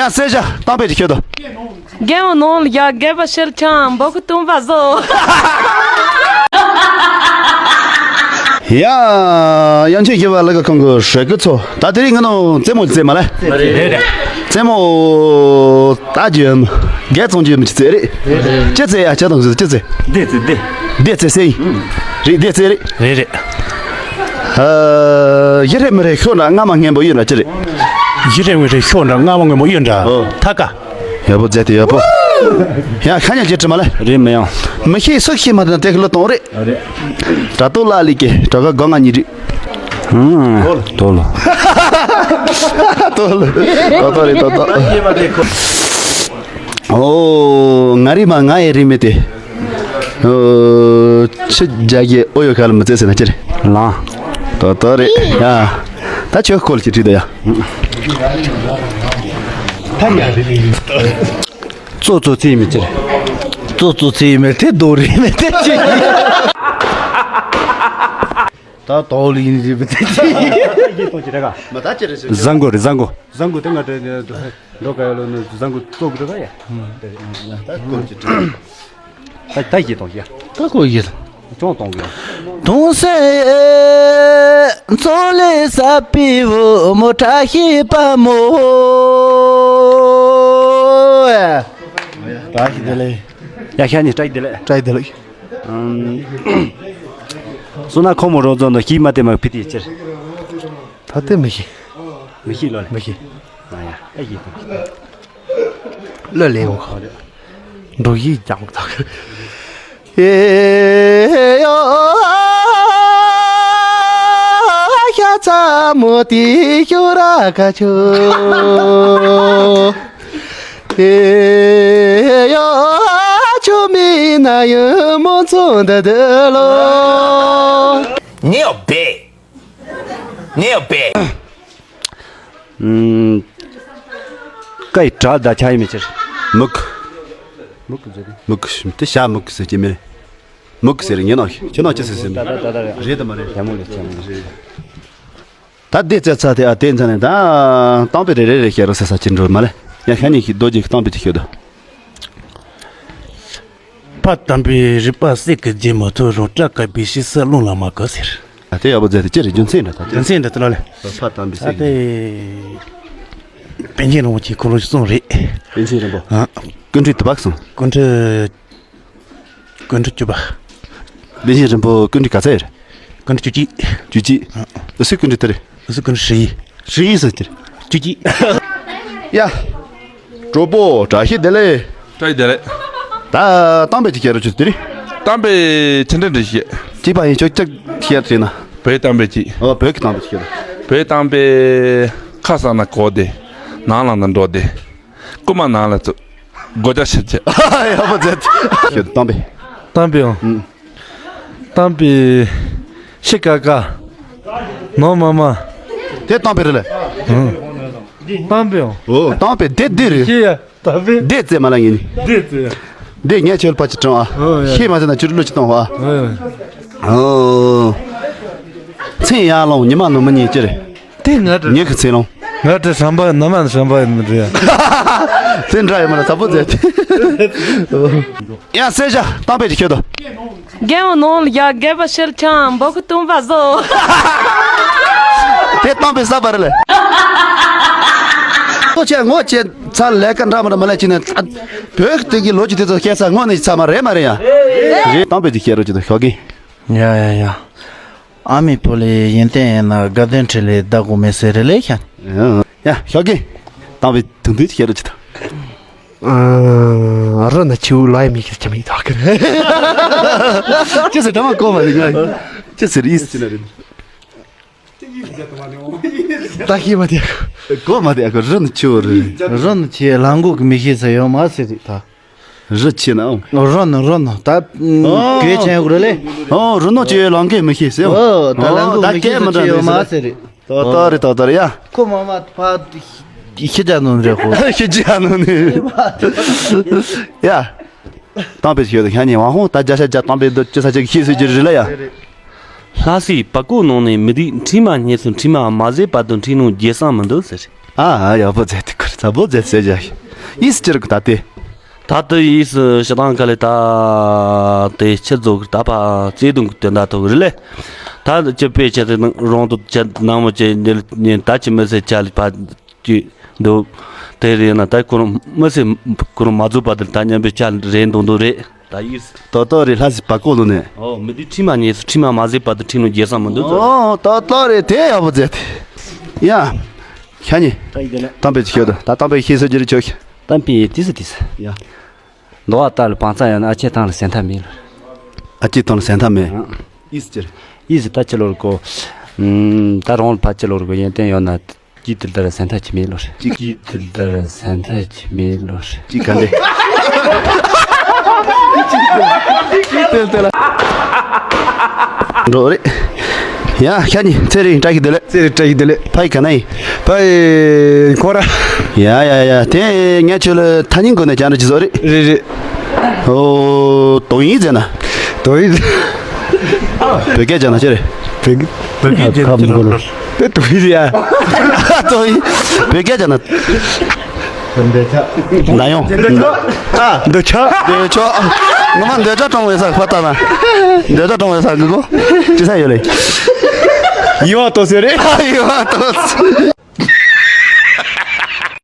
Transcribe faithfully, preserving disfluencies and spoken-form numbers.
གསལ་བྱ་གཏམ་དཔེ་ཅིག་ཤོད་དོ། རྒན་འོ་ནང་ལ་ཡ་རྒན་པ་ཕྱིར་ཆང་འབོ་ཁུ་བཏུང་བ་བཟོ། ཡ། ཡང་ཆེན་ཞི་བ་ལ་ག་ཁོང་གི་ཧྲེ་ཀི་ཚོ། ད་དེ་རིང་ང་ནང་རྩེད་མོ་རྩེ་མ་ལ། རེད་རེད། རྩེད་མོ་ད་ཇི་ཡོད་མི་རྒན་ཚང་ཇི་ཡོད་མི་ཅི་རྩེ་རེད། ཅི་རྩེ་ཡ་ཅི་དང་ཅི་རྩེ། འདི་རྩེ་འདི། འདི་རྩེ་སེ་ཡིན། རེད་འདི་རྩེ་རེད། རེད་རེད། ཨ། ཡི་རེ་མི་རེ་ཤོ་འདྲ་རྔ་མ་སྔོན་པོ་གཡུ་འདྲ་ཅི་རེད། ཡི་རེ་མི་རེ་ཤོ་འདྲ་རྔ་མ་སྔོན་པོ་གཡུ་འདྲ། ཨོ། ཐ་ཀ་ཡག་པོ་མཛད་དེ་ཡག་པོ། ཡང་ཁ་ཉག་ཅིག་དྲི་མ་ལ། རེད་མི་ཡང་། མི་ཤེས་སུ་ཤེས་མ་དང་དེ་གི་ལོ་གཏོང་རེད། རེད། དྲ་ཐོག་ལ་ལི་ཀེ་དྲ་ག་གོ་ང་གཉིས་རེད། ཧུམ། ཏོ་ལོ། ཏོ་ལོ། ཏོ་ཏོ་རེད་ཏོ་ཏོ། ཨོ། ང་རེད་མ་ང་ཡི་རེད་མི་དེ། ཨོ། ཆི་རྒྱ་གི་ཨོ་ཡོ་ཁ་ལ་མི་ཚེ་ཟེར་ན་ཅི་རེད། ལང་། ཏོ་ཏོ་རེད་ཡ། ད་ཁྱོད་སྐོར་གྱི་བྲིས་དོ་ཡ། ད་ཉ་རེད། ཙོ་ཙོ་ཙི་མི་ཅི་རེད། ཙོ་ཙོ་ཙི་མི་དེ་རྡོ་རེད་མི་དེ་ཅི། ད་དོག་ལ་ཡིན་རེད་མི་དེ་ཅི། མ་ད་ཅི་རེད་ཟེར། བཟང་གོ་རེད་བཟང་གོ། བཟང་གོ་དེ་ང་འདྲ་འགྲོ་ག་ཡ་ལོ་ནི་བཟང་གོ་ཙོག་རེད་ག་ཡ། ད་སྐོར་གྱི་བྲིས། ད་ད་ཡི་གཏོང་གི་ཡ། ད་ཁོ་ཡི། ཅོང་གཏོང་གི་ཡ། དུང་སེ་མཚོ་ལས་ས་པི་བུ་མོ་བཀྲ་ཤིས་པ་མོ། བཀྲ་ཤིས་བདེ་ལེགས། ཡ་ཤ་ནི་བཀྲ་ཤིས་བདེ་ལེགས། བཀྲ་ཤིས་བདེ་ལེགས། ཨམ། སོ་ན་ཁོ་མོ་རོ་ཛོ་ནོ་ཤི་མ་ཏེ་མ་ཕི་ཏི་ཅེར། ད་ལྟ་མི་ཤི། མི་ཤི་ལོ་ལེ། མི་ཤི། ཨ་ཡ་ཨ་ཡི་དང་། ལོ་ལེ་འོ། འགྲོ་ཡི་ཀྱང་དག། ཨེ་ཡོ། ཤ་ཚ་མོ་ཏི་ཤོ་ར་ཀ་ཆོ། ཨེ་ཡོ། ཆོ་མི་ན་ཡོ་མོ་ཚོ་འདི་འདི་ལོ། ཉེ་བེ། ཉེ་བེ། ཨུམ། ཀའི་དྲ་ད་ཆ་ཡི་མི་ཆེར། མུག་མུག་ཟེར། མུག་ཤིམ་དེ་ཤ་མུག་ཟེར་གྱི་མེད། མུག་ཟེར་ངེ་ནང་ཁྱེད་ནང་ཅི་ཟེར་ཟེར་མེད། ད་ད་ད་ད་རེད། རེད་དམ་མ་རེད། ཆ་མུག་རེད་ཆ་མུག་རེད། ད་དེ་རྩེ་ཚ་དེ་ཨ་དེ་མཚན་ནས་ད་གཏམ་དཔེ་རེ་རེ་རེ་བཤད་རོགས་ཟེར་ས་ཅི་འགྲོ་མ་ལེ། ཡང་ཤ་ཉིན་གྱི་རྡོ་རྗེ་གི་གཏམ་དཔེ་དེ་ཤོད་དོ། ཕ་དམ་པའི་རིག་པ་གསེར་གྱི་རྒྱན་མ་ཐུབ་རུང་སྐྲ་དཀར་པོའི་ཕྱི་སར་རླུང་ལ་མ་གོ་ཟེར། ཨ་དེ་ཡག་པོ་མཛད་དེ་ཅི་རེད་རྒྱུ་མཚན་འདྲ་ད་ཅི། རྒྱུ་མཚན་འདྲ་ད་ལ་ལེ། ཕ་དམ་པའི་ཨ་གསེར་གྱི། དེ། པཎ་ཆེན་རིན་པོ་ཆེ་ཁོ་རང་གསུངས་རེད། པཎ་ཆེན་རིན་པོ། ཨ། ཀུན་འཁྲུལ་དུ་བག་སོང་། ཀུན་འཁྲུལ། ཀུན་འཁྲུལ་བཅུ་པ། པཎ་ཆེན་རིན་པོ་ཀུན་འཁྲུལ་ག་ཚད་རེད། ཀུན་འཁྲུལ་བཅུ་གཅིག་བཅུ་གཅིག་ཨ། ཨུ་སུ་ཀུན་འཁྲུལ་དེ་རེད། ཨུ་སུ་ཀུན་འཁྲུལ་ཧྲི་ཡི། ཧྲི་ཡི་ཟེར་དེ་རེད། བཅུ་གཅིག་ཡ། གྲོགས་པོ་བཀྲ་ཤིས་བདེ་ལེགས། བཀྲ་ཤིས་བདེ་ལེགས། ད་གཏམ་དཔེ་ཅིག་བཤད་རོགས་བྱེད་དེ་རེད། གཏམ་དཔེ་ཆི་འདྲ་འདྲ་ཞིག་གཅིག་པ་ཡིན་ཆོག་ཅིག་བཤད་བྱས་ན། བོད་གཏམ་དཔེ་གཅིག་ཨོ་བོད་ཀྱི་གཏམ་དཔེ་ཅིག་བཤད་ན། བོད་གཏམ་དཔེ། ཁ་ས་ན་གོ་བདེ། ནང་ལ་ན་འགྲོ་བདེ། རྐུ་མ་ནང་ལ་ཚུད། སྒོ་ལྕགས་ཕྱིར་བྱེད། ཡག་པོ་མཛད། ཁྱོད་གཏམ་དཔེ། གཏམ་དཔེ་ཨང་། ཨུམ། གཏམ་དཔེ། ཤི་ཀ་ཀ། ནོ་མ་མ། དེ་གཏམ་དཔེ་རེད་ལེ། ཨང་། གཏམ་དཔེ་ཨང་། ཨོ་གཏམ་དཔེ་དེ་འདི་རེད། ཤི་ཡ་གཏམ་དཔེ། དེ་རྩེ་མ་ལ་ངེས་ནི། དེ་རྩེ་ཡ། དེ་ངས་ཁྱོད་ཕ་ཅི་དྲང་ཨ། ཨོ་ཡ། ཤི་མ་ཟེར་ན་ཁྱོད་བློ་ཅི་གཏོང་བ། ཨོ་ཡ། ཨོ། མཚན་ཡར་ལོང་ཉི་མ་ནུབ་མོ་གཉིས་ཅི་རེད། དེ་ང་འདྲ། ཉི་གི་ཚེ་ལོང་། ང་འདྲ་བྱམས་པ་ནི་མ་ནི་བྱམས་པ་ཡིན་མི་འདྲ་ཡ། དེ་འདྲ་ཡོད་མ་རེད་ཚ་པོ་མཛད་དེ། ཡང་གསལ་བྱ་གཏམ་དཔེ་ཅིག་ཤོད་དོ། རྒན་འོ་ནང་ལ་ཡ་རྒན་པ་ཕྱིར་ཆང་འབོ་ཁུ་བཏུང་བ་བཟོ། དེ་གཏམ་དཔེ་གསར་པ་རེད་ལེ། ལྟོ་ཆས་ངོ་ཆས་ཚ་ལས་ཀ་འདྲ་མི་འདྲ་མ་ལས་ཅི་ནས་བོད་ཀྱི་དེ་གི་ལོ་རྒྱུས་དེ་ཚོ་སྐད་ཆ་དངོས་གནས་ཚ་མ་རེད་མ་རེད་ཡ། རེད་གཏམ་དཔེ་ཅིག་བཤད་རོགས་ཅི་དང་ཤོག་གི། ཡ་ཡ་ཡ། ཨ་མའི་བུ་ལས་ཡོན་ཏན་ཡིན་ན་དགའ་ལྡན་ཁྲི་ལས་ཟླ་དགུ་མེད་ཟེར་རེ་ལས་ཤ། ཡ་ཤོག་གི། གཏམ་དཔེ་དུང་དུང་ཅིག་བཤད་རོགས་ཅི་དང་། རི་ནི་ཆུ་བོ་ལ་ཡི་མི་ཁྱེར་ཅི་མི་ཐག་གི་རེད། ཅི་ཟེར་དྲ་མ་གོ་མ་རེད་ང་། ཅི་ཟེར་ཡིས་ཅི་ན་རེད། ད་ཤེས་མ་དེ། གོ་མ་དེ་ཨ་ཁོ་རི་ནི་ཆུ་བོ་རེད། རི་ནི་ཆེ་ལང་གོ་གི་མི་ཤེས་ས་ཡོད་མ་ཟེར་རེད་ད། རི་ཆེ་ན་ཨང་། རི་ནི་རི་ནི་ད་ཨོ་གེ་ཆེན་གོ་རེད་ལེ། ཨོ་རི་ནི་ཆེ་ལང་གེ་མི་ཤེས་ཟེར། ཨོ་ད་ལང་གོ་མི་ཤེས་ས་ཡོད་མ་ཟེར་རེད། ཏོ་ཏོ་རེད་ཏོ་ཏོ་རེད་ཡ། ཁོ་མ་མ་ཕ་ཤི་ཅ་ནོ་རེད་ཁོ། ཤི་ཅ་ནོ་ནི། ཡ། གཏམ་དཔེ་ཞིག་ཡོད་ཤ་ཉེ་ཝང་ཧོང་ད་བརྒྱ་ཆ་བརྒྱ་གཏམ་དཔེ་འདི་ཅི་ས་ཅིག་ཤེས་སུ་གྱུར་རེད་ལ་ཡ། ལྷ་སའི་བ་ཀོ་ནང་ནས་མི་དེས་ཁྲིས་མ་རྙེད་སོང་། ཁྲིས་མ་མ་བཟས་བར་དུ་ཁྲིས་ནང་རྒྱལ་སང་མི་འདུག་ཟེར། ཨ་ཡག་པོ་མཛད་དེ་ཁུར་ཚ་པོ་མཛད་ཟེར་བྱ། ཡིས་ཅི་རིགས་ད་དེ། ད་ལྟ་ཡིས་སྤྱི་བཏང་ག་ལེ་ད་དེ་ཆེད་རྫོགས་ཀྱི་ད་ཕ་བརྩེ་དུང་གི་དོན་དག་ཐོག་རེད་ལེ། ད་ཅི་དཔེ་ཆ་དེ་ནང་རོང་དུ་ཆ་ནང་མོ་ཆེ་ཉིན་ཉིན་ད་ཅི་མི་ཟེར་ཆ་ལ་ཕ་ཅི་འདུག་དེ་རེད་ན་ད་ཁོ་རང་མི་ཟེར་ཁོ་རང་མ་རྫུས་པ་དེ་ད་མཉམ་པའི་ཆ་རེད་འདུག་འདུག་རེད། ད་ཡིས། ཏོ་ཏོ་རེ་ལྷ་སི་པ་ཀོ་ལོ་ནས། ཨོ་མི་དེ་ཁྲིམས་མ་ཉེས་སུ་ཁྲིམས་མ་མ་ཟེར་བར་དུ་ཁྲིམས་ལུགས་རྒྱལ་ས་མི་འདུག་ཚོ། ཨོ་ཏོ་ཏོ་རེ་དེ་ཡག་པོ་མཛད་དེ། ཡ། ཤ་ཉེ། ད་ཡི་དེ་ལ། གཏམ་དཔེ་ཅིག་ཤོད་དོ། ད་གཏམ་དཔེ་ཤེས་སོ་ཅི་རེ་ཆོག་ཤ། གཏམ་དཔེ་ཏི་སི་ཏི་སི། ཡ། འདོ་བ་ལྟ་ལ་བང་ཚ་ཡོད་ན་ཨ་ཅེ་ཐང་ལ་སེམས་ཐག་མེད་ལ། ཨ་ཅེ་ཐང་ལ་སེམས་ཐག་མེད། ཨ། ཡིས་ཅི་རེད། ཡིས་ད་ཅི་ལོར་གོ། ད་རོང་ལ་ཕ་ཅི་ལོར་གོ་ཡོན་ཏན་ཡོད་ན། ཅི་དེ་ལྟར་སེམས་ཐག་ཆི་མེད་ལོར། ཅི་ཅི་དེ་ལྟར་སེམས་ཐག་ཆི་མེད་ལོར། ཅི་ག་འདྲེ། ཅི་དེ་ལྟར། འགྲོ་རེད། ཡ་ཤ་ཉེ་ཚེ་རིང་བཀྲ་ཤིས་བདེ་ལེགས། ཚེ་རིང་བཀྲ་ཤིས་བདེ་ལེགས། ཕ་ཡི་ག་ན་ཡིན། ཕ་ཡི་ཁོ་ར། ཡ་ཡ་ཡ་དེ་ངས་ཁྱོད་ལ་ཐ་སྙད་གོ་ནས་ཅང་ར་ཅི་བཟོ་རེད། རེད་རེད། ཨོ། དོ་ཡིན་ཟེར་ན། དོ་ཡིན། བོད་སྐད་ཅང་ན་ཅི་རེད། བོད་སྐད། བོད་སྐད་ཅང་ན་ཅི་རེད། དོ་ཡིན་ཡ། དོ་ཡིན། བོད་སྐད་ཅང་ན། འདོད་ཆགས། ན་ཡོང་། འདོད་ཆགས། འདོད་ཆགས། ངོ་མ་འདོད་ཆགས་གྲོང་བའི་ས་ཕ་ལྟ་ན། འདོད་ཆགས་གྲོང་བའི་ས་གི་གོ། ཅི་ས་ཡོད་ལེ། ཡིད་དབང་འཕྲོག་ཟེར་རེད། ཡིད་དབང་འཕྲོག